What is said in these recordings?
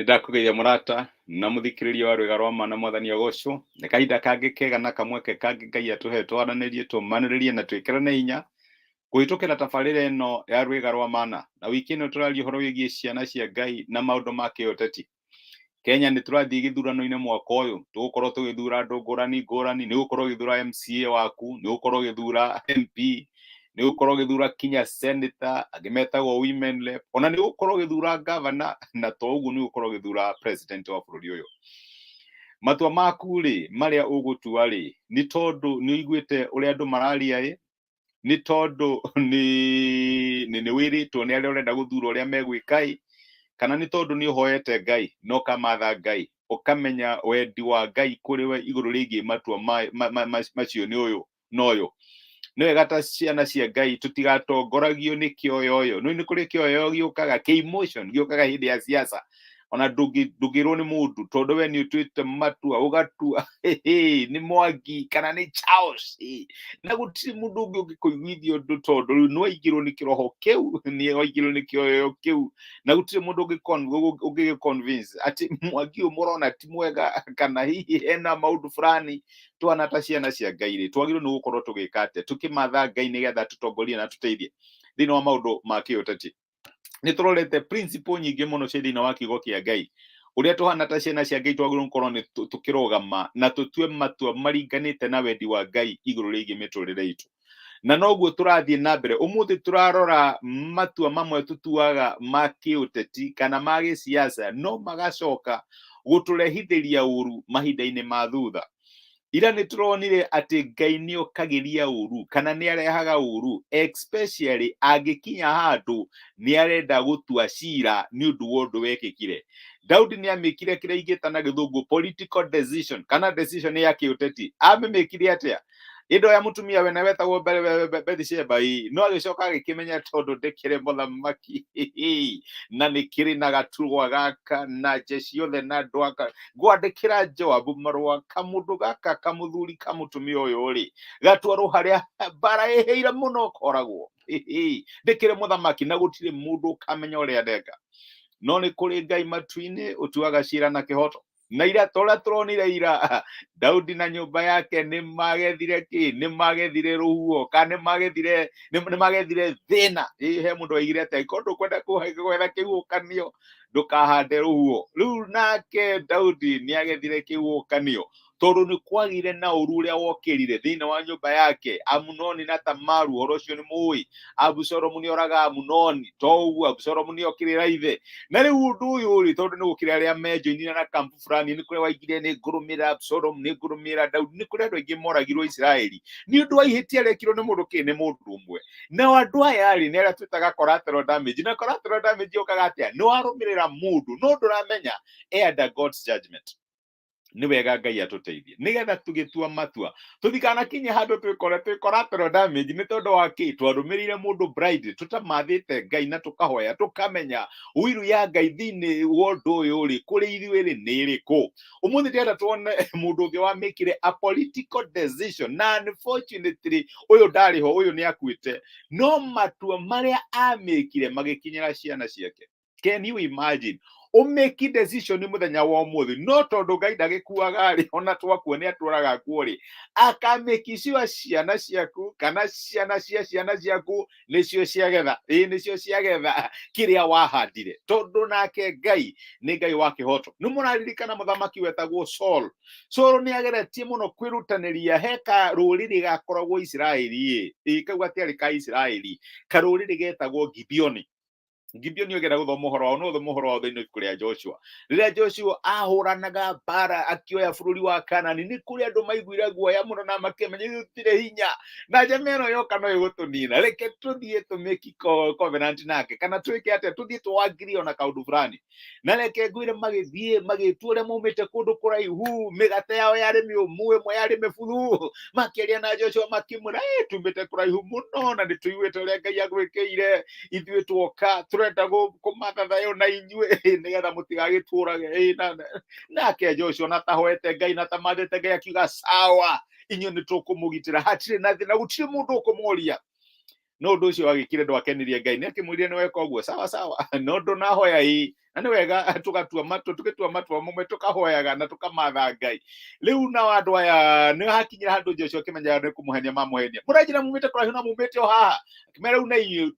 Nĩ ndakũgeithia mũrata na mũthikĩrĩria wa rwĩga rwa ma na mwathani agocwo. Nĩ kahinda kangĩ kega na kamweke kangĩ Ngai atũhe twaranĩrie, tũmanĩrĩrie na twĩkĩrane hinya kũhĩtũkĩra tabarĩra ĩno ya rwĩga rwa mana. Na wiki ĩno tũraria ũhoro wĩgiĩ ciana cia Ngai na maũndũ ma kĩũteti. Kenya nĩ tũrathiĩ gĩthurano-inĩ mwaka ũyũ, tũgũkorwo tũgĩthura andũ ngũrani ngũrani, nĩ ũgũkorwo ũgĩthura MCA waku, nĩ ũgũkorwo ũgĩthura MP, nĩ ũgũkorwo ũgĩthura kinya senator, angĩ metagwo women rep, ona nĩ ũgũkorwo ũgĩthura governor, na to ũguo nĩ ũgũkorwo ũgĩthura president wa bũrũri ũyũ. Matua maku rĩ, marĩa ũgũtua rĩ, nĩ tondũ nĩ ũiguĩte ũrĩa andũ mararia ĩ, nĩ tondũ nĩ nĩ nĩ wĩrĩtwo nĩ arĩa ũrenda gũthura ũrĩa megwĩka ĩ, kana nĩ tondũ nĩ ũhoete Ngai na ũkamatha Ngai ũkamenya wendi wa Ngai kũrĩ we igũrũ rĩgiĩ matua macio nĩ ũyũ na ũyũ. Nĩ wega ta ciana cia Ngai tũtigatongoragio nĩ kĩoyoyo. Nĩ nĩ kũrĩ kĩoyoyo gĩũkaga, kĩ emotion gĩũkaga hĩndĩ ya siasa. Ona ndũngĩrwo nĩ mũndũ tondũ we nĩ ũtuĩte matua ũgatua nĩ Mwangi kana nĩ Charles na gũtirĩ mũndũ ũngĩ ũngĩkũiguithia ũndũ tondũ rĩu nĩ waingĩrwo nĩ kĩroho kĩu, nĩ waingĩrwo nĩ kĩoyoyo kĩu na gũtirĩ mũndũ ũngĩgĩ convince atĩ Mwangi ũyũ mũrona ti mwega kana hihi hena maũndũ fulani. Twana ta ciana cia Ngai rĩ, twagĩrĩirwo nĩ gũkorwo tũgĩka atĩa? Tũkĩmatha Ngai nĩgetha tũtongorie na tũteithie thĩinĩ wa maũndũ ma kĩũteti. Nĩ tũrorete principle nyingĩ mũno cia thĩinĩ wa kiugo kĩa Ngai, ũrĩa tũhana ta ciana cia Ngai twagĩrĩirwo gũkorwo nĩ tũkĩrũgama na tũtue matua maringanĩte na wendi wa Ngai igũrũ rĩgiĩ mĩtũrĩre itũ. Na noguo tũrathiĩ na mbere ũmũthĩ tũrarora matua mamwe tũtuaga ma kĩũteti kana ma gĩsiasa no magacoka gũtũrehithĩria ũru mahinda-inĩ ma thutha. Ira nĩ tũronire atĩ Ngai nĩ okagĩria ũru kana nĩ arehaga ũru, especially angĩkinya handũ nĩ arenda gũtua cira nĩ ũndũ wa ũndũ wekĩkire. Daudi nĩ amĩkire kĩrĩa ingĩta na gĩthũngũ political decision kana decision ya kĩũteti. Amĩmĩkire atĩa? Indo ya mũtumia wene wetagwo Bathsheba ĩ, no agĩcoka agĩkĩmenya tondũ ndĩkĩrĩ mũthamaki na nĩkĩrĩ na gaturwa gaka na jeshi yothe na andũ aka, ngwandĩkĩra Joabu marũa kamũndũ gaka kamũthuri kamũtumia ũyũ rĩ, gatwarwo harĩa mbara ĩhĩire mũno koragwo. Ndĩkĩrĩ mũthamaki na gũtirĩ mũndũ ũkamenya ũrĩa ndeka. No nĩ kũrĩ Ngai matu-inĩ ũtuaga cira na kĩhoto. Na ira torĩa tũronire ira, Daudi na nyũmba yake nĩ magethire kĩ? Nĩ magethire rũhuho kana nĩ magethire thĩna. Ĩ, he mũndũ waigire atĩ angĩkorwo ndũkwenda gwetha kĩhuhũkanio ndũkahande rũhuho. Rĩu nake Daudi nĩ agethire kĩhuhũkanio tondũ nĩ kwagĩire na ũru ũrĩa wokĩrire thĩinĩ wa nyũmba yake. Amunoni na Tamaru, ũhoro ũcio nĩ mũĩ. Abusalomu nĩ oraga Amunoni, to ũguo Abusalomu nĩ okĩrĩra ithe. Na rĩu ũndũ ũyũ rĩ, tondũ nĩ gũkĩrĩ arĩa menjoinire na kampu fulani, nĩ kũrĩa waigire nĩ ngũrũmĩrĩra Absalomu, nĩ ngũrũmĩrĩra Daudi, nĩ kũrĩ andũ aingĩ moragirwo Isiraeli nĩ ũndũ wa ihĩtia rĩekirwo nĩ mũndũ kĩ, nĩ mũndũ ũmwe. Nao andũ aya rĩ, nĩ arĩa twĩtaga collateral damage. Na collateral damage yũkaga atĩa? Nĩ warũmĩrĩra mũndũ no ndũramenya e under God's judgment. Nĩ wega Ngai atũteithie nĩgetha tũgĩtua matua tũtikanakinye handũ twĩkore twĩ collateral damage nĩ tondũ wa kĩ? Twarũmĩrĩire mũndũ blind tũtamathĩte Ngai na tũkahoya tũkamenya ũiru ya Ngai thĩinĩ wa ũndũ ũyũ rĩ kũrĩ ithuĩ rĩ nĩ ĩrĩkũ. Ũmũthĩ ndĩrenda tuone mũndũ ũngĩ wamĩkire a political decision na unfortunately ũyũ ndarĩ ho, ũyũ nĩ akuĩte, no matua marĩa amĩkire magĩkinyĩra ciana ciake. Can you imagine? Ũmĩki decision mũthenya wa ũmũthĩ, no tondũ Ngai ndagĩkuaga rĩ, ona twakua nĩ atũraga kuo rĩ, akamĩki sure ciana ciaku kana ciana cia ciana ciaku nĩcio ciagetha, ĩĩ nĩcio ciagetha kĩrĩa wahandire, tondũ nake Ngai nĩ Ngai wa kĩhoto. Nĩ mũraririkana mũthamaki wetagwo Saul? Saul nĩ ageretie mũno kwĩrutanĩria he karũrĩrĩ gakoragwo Isiraeli, ĩ kau gatiarĩ ka Isiraeli, karũrĩrĩ getagwo Gibeoni. Gibeoni ũngĩenda gũthoma ũhoro wao no ũthome ũhoro wao thĩinĩ wa ibuku rĩa Joshua. Rĩrĩa Joshua ahũranaga mbara akĩoya bũrũri wa Kanani, nĩ kũrĩ andũ maiguire guoya mũno na makĩmenya ithuĩ tũtirĩ hinya na njama ĩno yoka no ĩgũtũnina, reke tũthiĩ tũmĩki covenant nake kana twĩke atĩa, tũthiĩ tũwangirie ona kaũndũ fulani. Na reke ngwĩre, magĩthiĩ magĩtua ũrĩa maumĩte kũndũ kũraihu, mĩgate yao yarĩ mĩũmũ, ĩmwe yarĩ mĩbuthu, makĩaria na Joshua makĩmwĩra, "Ĩ, tumĩte kũraihu mũno na nĩ tũiguĩte ũrĩa Ngai agwĩkĩire, ithuĩ tuoka tũrenda kũmatha thayũ na inyuĩ nĩgetha mũtigagĩtũrage." Ĩ, nake Joshua na tahoete Ngai na tamathĩte Ngai akiuga, sawa, inyuĩ nĩ tũkũmũgitĩra, hatirĩ na thĩna, gũtirĩ mũndũ ũkũmoria. No ũndũ ũcio wagĩkire ndwakenirie Ngai, nĩ akĩmwĩrire nĩ weka ũguo sawa sawa, no ndũnahoya ĩ Na nĩ wega tũgatua matua, tũgĩtua matua mamwe tũkahoyaga na tũkamatha Ngai. Rĩu nao andũ aya nĩ hakinyire handũ Joshua akĩmenya nĩ kũmũhenia mamũhenia. Mũranjĩra mumĩte kũraihu na mumĩte o haha. Akĩmera rĩu na inyuĩ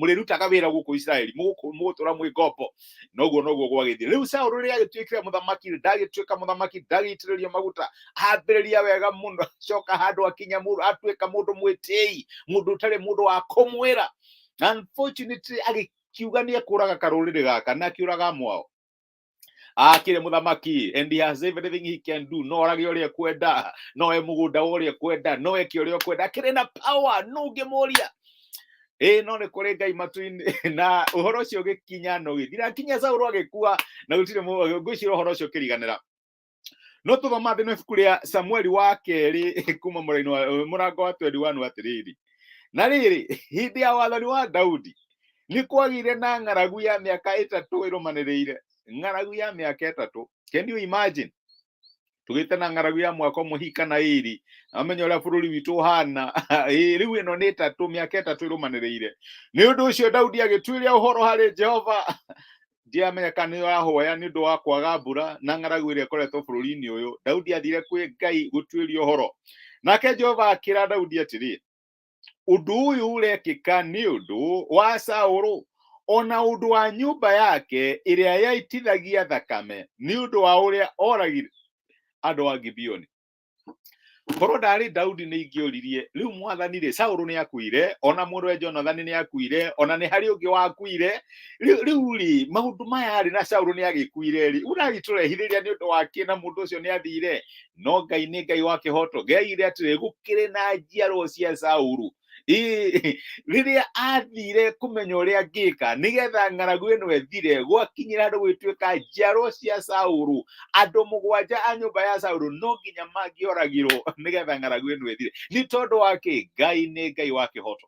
mũrĩrutaga wĩra gũkũ Isiraeli, mũgũtũra mwĩ ngombo. Noguo noguo gwagĩthiĩ. Rĩu Saũlũ rĩrĩa agĩtuĩkire mũthamaki, ndagĩtuĩka mũthamaki, ndagĩitĩrĩrio maguta, ambĩrĩria wega mũno, acoka handũ akinya mũndũ, atuĩka mũndũ mwĩtĩi, mũndũ ũtarĩ mũndũ wa kũmwĩra. Unfortunately, agĩkiuga nĩ ekũraga karũrĩrĩ gaka na akĩũraga mwao. Akĩrĩ mũthamaki and he has everything he can do, no orage ũrĩa ekwenda, no e mũgũnda wa ũrĩa ekwenda, no eke ũrĩa ekwenda, akĩrĩ na power, no ũngĩmũria. Ĩĩ, no nĩ kũrĩ Ngai matu-inĩ. Na ũhoro ũcio ũgĩkinya na ũgĩthira kinya Saũlũ agĩkua, na gũtirĩ ngwĩciria ũhoro ũcio ũkĩriganĩra. No tũthoma thĩinĩ wa ibuku rĩa Samueli wa kerĩ kuma mũraini wa mũrango wa 21 atĩrĩrĩ, na rĩrĩ, hĩndĩ ya wathani wa Daudi nĩ kwagĩire na ng'aragu ya mĩaka 3 ĩrũmanĩrĩire. Ng'aragu ya mĩaka 3, can you imagine? Tũgĩte na ng'aragu ya mwaka ũmwe hi kana ĩrĩ, amenya ũrĩa bũrũri witũ ũhana. Ĩĩ, rĩu ĩno nĩ 3, mĩaka 3 ĩrũmanĩrĩire. Nĩ ũndũ ũcio Daudi agĩtuĩria ũhoro harĩ Jehova. Ndiamenya kana nĩ arahoya nĩ ũndũ wa kwaga mbura na ng'aragu ĩrĩa ĩkoretwo bũrũri-inĩ ũyũ. Daudi athire kwĩ Ngai gũtuĩria ũhoro. Nake Jehova akĩra Daudi atĩrĩ, ũndũ ũyũ ũrekĩka nĩ ũndũ wa Saũlũ, ona ũndũ wa nyũmba yake ĩrĩa yaitithagia thakame, nĩ ũndũ wa ũrĩa oragire andũ a Gibeoni. Korwo ndarĩ Daudi nĩ ingĩoririe, rĩu mwathani rĩ, Saũlũ nĩ akuire, ona mũrũwe Jonathani nĩ akuire, ona nĩ harĩ ũngĩ wakuire. Rĩu rĩ, maũndũ maya rĩ, na Saũlũ nĩ agĩkuire rĩ, ũragĩtũrehithĩria nĩ ũndũ wa kĩ na mũndũ ũcio nĩ athire? No Ngai nĩ Ngai wa kĩhoto. Ngai aigire atĩrĩ, gũkĩrĩ na njiarwa cia Saũlũ. Rĩrĩa athire kũmenya ũrĩa angĩka nĩgetha ng'aragu ĩno ĩthire, gwakinyĩra handũ gwĩtuĩka njiarwa cia Saũlũ, andũ 7 a nyũmba ya Saũlũ no nginya mangĩoragirwo nĩgetha ng'aragu ĩno ĩthire. Nĩ tondũ wa kĩ? Ngai nĩ Ngai wa kĩhoto.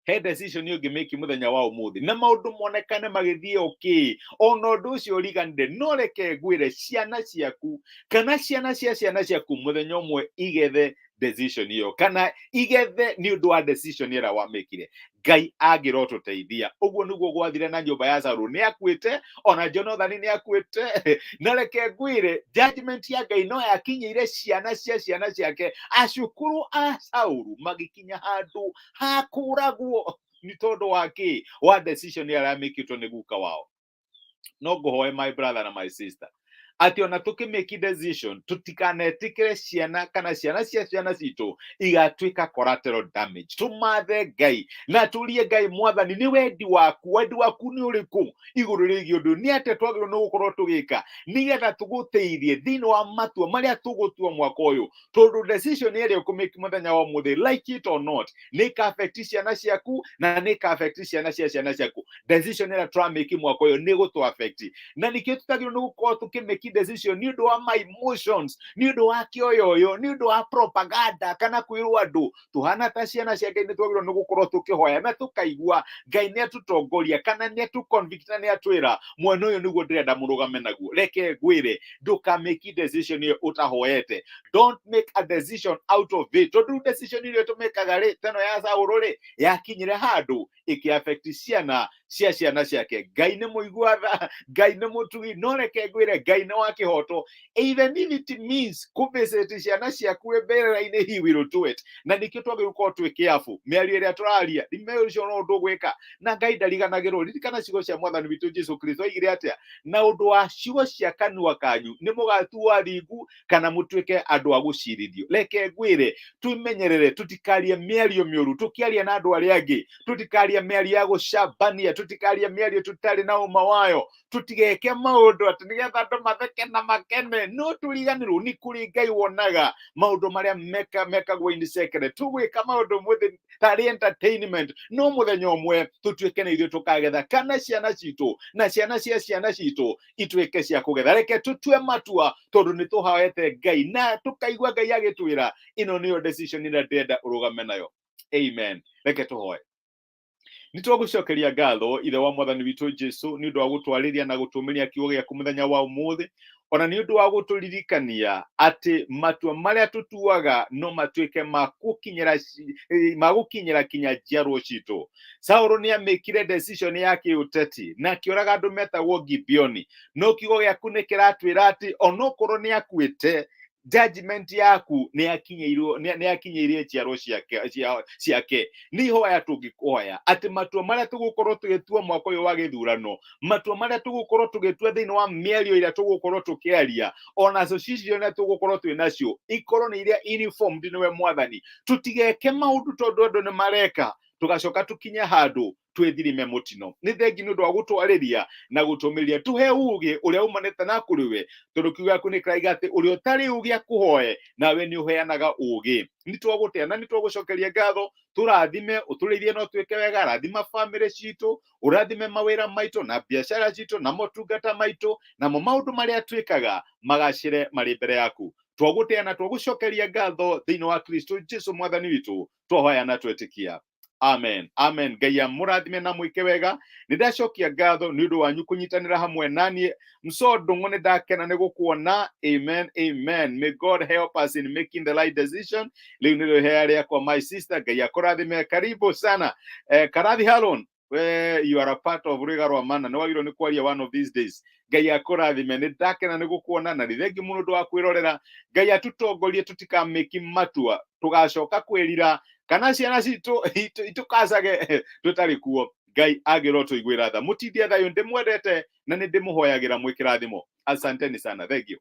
He decision ũngĩmĩki mũthenya wa ũmũthĩ na maũndũ monekane magĩthiĩ okay, ona ũndũ ũcio ũriganire, no reke ngwĩre ciana ciaku kana ciana cia ciana ciaku mũthenya ũmwe igethe decision ĩyo, kana igethe nĩ ũndũ wa decision ĩrĩa wamĩkire. Ngai angĩrotũteithia. Ũguo nĩguo gwathire na nyũmba ya Saũlũ. Nĩ akuĩte, ona Jonathani nĩ akuĩte. Na reke ngwĩre, judgment ya Ngai no yakinyĩire ciana cia ciana ciake. Acukuru a Saũlũ magĩkinya handũ ha kũragwo nĩ tondũ wa kĩ? Wa decision ĩrĩa yamĩkĩtwo nĩ guka wao. No ngũhoe my brother na my sister, atĩ ona tũkĩmĩki decision tũtikanetĩkĩre ciana kana ciana cia ciana citũ igatuĩka collateral damage. Tũmathe Ngai na tũrie Ngai, mwathani nĩ wendi waku, wendi waku nĩ ũrĩkũ igũrũ rĩgiĩ ũndũ, nĩ atĩa twagĩrĩirwo nĩ gũkorwo tũgĩka nĩgetha tũgũteithie thĩinĩ wa matua marĩa tũgũtua mwaka ũyũ, tondũ decision ĩrĩa ũkũmĩki mũthenya wa ũmũthĩ, like it or not, nĩ ĩka affect ciana ciaku na nĩ ĩka affect ciana cia ciana ciaku. Decision ĩrĩa tũramĩki mwaka ũyũ nĩ ĩgũtũ affect, na nĩkĩo tũtagĩrĩirwo nĩ gũkorwo tũkĩmĩki decision nĩ ũndũ wa my emotions, nĩ ũndũ wa kĩoyoyo, nĩ ũndũ wa propaganda kana kwĩrwo andũ tũhana ta ciana cia Ngai. Nĩ twagĩrĩirwo nĩ gũkorwo tũkĩhoya na tũkaigua Ngai nĩ atũtongoria kana nĩ atũconvict na nĩ atwĩra mwena ũyũ nĩguo ndĩrenda mũrũgame naguo. Reke ngwĩre, ndũkamĩki decision ĩyo ũtahoete. Don't make a decision out of it, tondũ decision ĩrĩa tũmĩkaga rĩ, teno ya Saũlũ rĩ, yakinyire handũ ĩkĩ affect ciana cia ciana ciake. Ngai nĩ mũigua tha, Ngai nĩ mũtugi, no reke ngwĩre Ngai nĩ wa kĩhoto. Even if it means kũvisit ciana ciaku mbĩrĩra-inĩ, he will do it. Na nĩkĩo twagĩrĩirwo gũkorwo twĩ careful mĩario ĩrĩa tũraria, mĩario ũcio no ũndũ ũgwĩka, na Ngai ndariganagĩrwo. Ririkana ciugo cia mwathani witũ Jesu Kristo, oigire atĩa? Na ũndũ wa ciugo cia kanua kanyu nĩ mũgatuo athingu kana mũtuĩke andũ a gũcirithio. Reke ngwĩre, twĩmenyerere tũtikarie mĩario mĩũru tũkĩaria na andũ arĩa angĩ, tũtikarie mĩario ya gũcambania, tũtikarie mĩario tũtarĩ na ũma wayo, tũtigeke maũndũ atĩ nĩgetha andũ matheke na makene. No tũriganĩrwo nĩ kũrĩ Ngai wonaga maũndũ marĩa mekagwo in secret. Tũgwĩka maũndũ mũthĩ tarĩ entertainment, no mũthenya ũmwe tũtuĩke nĩ ithuĩ tũkagetha, kana ciana citũ na ciana cia ciana citũ ituĩke cia kũgetha. Reke tũtue matua tondũ nĩ tũhoete Ngai na tũkaigua Ngai agĩtwĩra ĩno nĩyo decision ĩrĩa ndĩrenda ũrũgame nayo. Amen. Reke tũhoe. Nĩ twagũcokeria ngatho, Ithe wa mwathani witũ Jesu, nĩ ũndũ wa gũtwarĩria na gũtũmĩria kiugo gĩaku mũthenya wa ũmũthĩ. Ona nĩ ũndũ wa gũtũririkania atĩ matua marĩa tũtuaga no matuĩke ma gũkinyĩra ma gũkinyĩra kinya njiarwo citũ. Saũlũ nĩ amĩkire decision ya kĩũteti na akĩũraga andũ metagwo Gibeoni, no kiugo gĩaku nĩ kĩratwĩra atĩ onokorwo nĩ akuĩte, judgment yaku nĩ yakinyĩirwo, nĩ yakinyĩirie njiarwo ciake ciake. Nĩ ihoya tũngĩkũhoya atĩ matua marĩa tũgũkorwo tũgĩtua mwaka ũyũ wa gĩthurano, matua marĩa tũgũkorwo tũgĩtua thĩinĩ wa mĩario ĩrĩa tũgũkorwo tũkĩaria, ona association ĩrĩa tũgũkorwo twĩ nacio, ikorwo nĩ iria informed nĩwe Mwathani. Tũtigeke maũndũ tondũ andũ nĩ mareka, tũgacoka tũkinye handũ twĩthirime mũtino. Nĩ thengi nĩ ũndũ wa gũtwarĩria na gũtũmĩria. Tũhe ũgĩ ũrĩa umanĩte na kũrĩ we, tondũ kiugo gĩaku nĩ kĩraiga atĩ ũrĩa ũtarĩ ũgĩ akũhoe, nawe nĩ ũheanaga ũgĩ. Nĩ twagũtĩa na nĩ twagũcokeria ngatho. Tũrathime, ũtũrĩithie na ũtwĩke wega. Rathima bamĩrĩ citũ, ũrathime mawĩra maitũ na biacara citũ na motungata maitũ, namo maũndũ marĩa twĩkaga magacĩre marĩ mbere yaku. Twagũtĩa na twagũcokeria ngatho thĩinĩ wa Kristo Jesu Mwathani witũ, twahoya na twetĩkia, amen, amen. Ngai amũrathime na mwĩke wega. Nĩ ndacokia ngatho nĩ ũndũ wanyu kũnyitanĩra hamwe naniĩ. Msondũng'ũ, nĩ ndakena nĩ gũkuona. Amen, amen. May God help us in making the right decision. Rĩu nĩrĩo ihea rĩakwa, my sister. Ngai akũrathime, karibu sana. Karathi Haron, we you are a part of Rwĩga rwa Mana, nĩ wagĩrĩirwo nĩ kwaria one of these days. Ngai akũrathime, nĩ ndakena nĩ gũkuona na nĩ thengi mũno ũndũ wa kwĩrorera. Ngai atũtongorie tũtikamĩki matua tũgacoka kwĩrira, kana ciana citũ itũkacage tũtarĩ kuo. Ngai agĩrwo tũiguĩra tha. Mũtindie thayũ, ndĩmwendete na nĩ ndĩmũhoyagĩra mwĩ kĩrathimo. Asanteni sana, thank you.